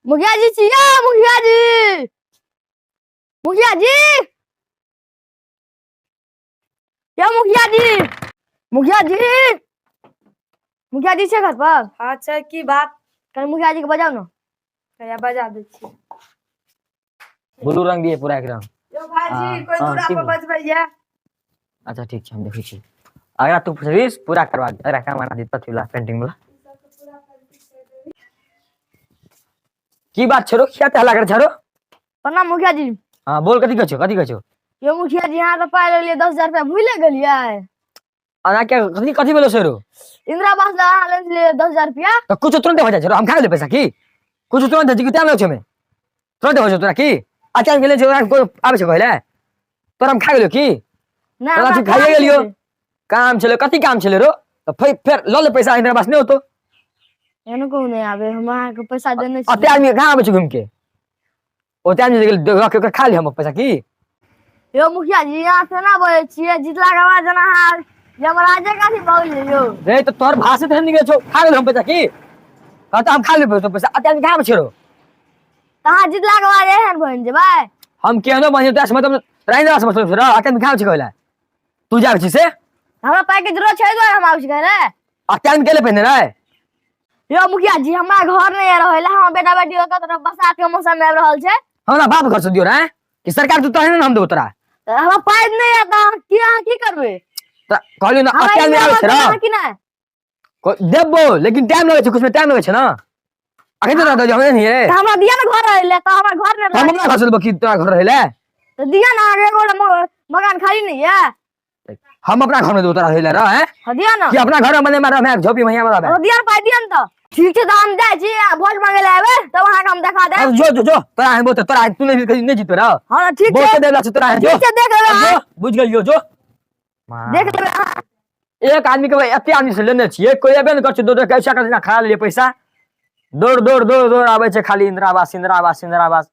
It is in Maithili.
मुखिया जी छियै मुखिया जी, मुखिया जी यौ, मुखिया जी, मुखिया जी, मुखिया जी छै घर पर? हाँ छै, की बात? कनि मुखिया जी के बजाउ ने। हैया बजा दै छी। ब्लू रंग दिए पूरा एकदम। यौ भाईजी, हाँ, कोई हाँ, दूरा की पर भेल? बजबैया। अच्छा ठीक छै, हम देखै छी। अगला तू सर्विस पूरा करवा दे, अगला काम आना दिक्कत वाला पेंटिंग वाला। की बात छरो, किया ते हल्ला कर छरो? प्रणाम मुखिया जी। हां बोल, कथी कहै छो, कथी कहै छो? यौ मुखिया जी, अहाँ तऽ पाइ लेलियै 10,000 रुपया, भूले गेलियै? अना के कथी कथी भेलो छरो? इंदिरा आवास लए अहाँ लेने छलियै 10,000 रुपया। तो कुछ तुरंत हो जाइ छरो, हम खा गेलै पैसा की? कुछ तुरंत जी टाइम लगै छो में? तुरंत हो तोरा की? अचानक गेलै छो, कोई आबै छो कहले? तोरा हम खा गेलियो की? नहि, तोरा हमरा छी खाइए काम गेलियो। छलै। काम छलै, कथी काम छलै रो? तऽ फेर फेर लऽ ले पैसा, इंदिरा आवास नहि होतो। एहन कहूँ नहि आबै, हम अहाँके पैसा देने अते छी। आदमी कहाँ आबै छै घुमि के? ओते आदमी गेल रख के खा ले हम पैसा की? यौ मुखिया जी, अहाँ केना बजै छियै? जीतला के बाद जेना अहाँ यमराजे के अथी भऽ गेलियै यौ। रे तऽ तोहर भाषे तेहन निकलै छौ, खा गेल हम पैसा की? हँ तऽ हम खा लेबै तो पैसा, अते आदमी कहाँ आबै छै रो? तऽ अहाँ जीतला के बाद एहन बनि जेबै? हम केहनो बनि जेबै, मतलब राइंद्रा से मतलब रो, अते आदमी कहाँ आबै छै कहै? तू जाबै छी से? हमरा पाइ के जरूरत छै, दुआरे हम आबै छी कहै लए। अते आदमी केले पहिने रे? यौ मुखिया जी, हमरा घर नहि रहै लए, हमर बेटा बेटी ओतऽ तरफ बरसात के मौसम में आबि रहल छै। हमरा बाप घर से दियो रे कि सरकार तू तहने ने हम देबो तोरा। तऽ हमरा पाइ नहि यऽ तऽ अहाँ की करबै? तऽ कहलियौ ने हमरा अते आदमी इंदिरा आबै छै आवास रे। देबै कि नहि? देबो, लेकिन टाइम लगै छै, कुछ में टाइम लगै छै ना। अखन तऽ रहतौ हम नहीं तऽ हमरा दिअ ने घर रहै लए, तऽ हमरा घर नहि हम रहै। अपना घर से देबो की तोरा घर रहै लए? तऽ दिअ ने, अहाँके एगो मकान खाली नहि यऽ? हम अपना घर में देबो तोरा रहै लए रह हैं? हाँ, दिअ ने। कि अपना घर में बने में रह, झोपड़ी में यहाँ में रह। ओ दिअ ने पाइ, दिअ ने। तऽ ठीक छै, तऽ हम जाइ छी आ वोट मांगे लए एबै तब अहाँके हम देखा देब। अब जो जो जो तोरा हम बोलते तोरा तू नहीं नहीं जीतबे रह। हँ ठीक छै। बहुते देला छै तोरा, जो। ठीक छै, देख लेबै अहाँ। जो, बुझ गेलियो, जो देख लेबै अहाँ। एक आदमी के एते आदमी से लेने छियै, कोई एबे ने कर छै, दो दो कैसा कर खा लेलियै पैसा, दौड़ दौड़ दौड़ दौड़ आबै छै खाली इंदिरा आवास, इंदिरा आवास, इंदिरा आवास।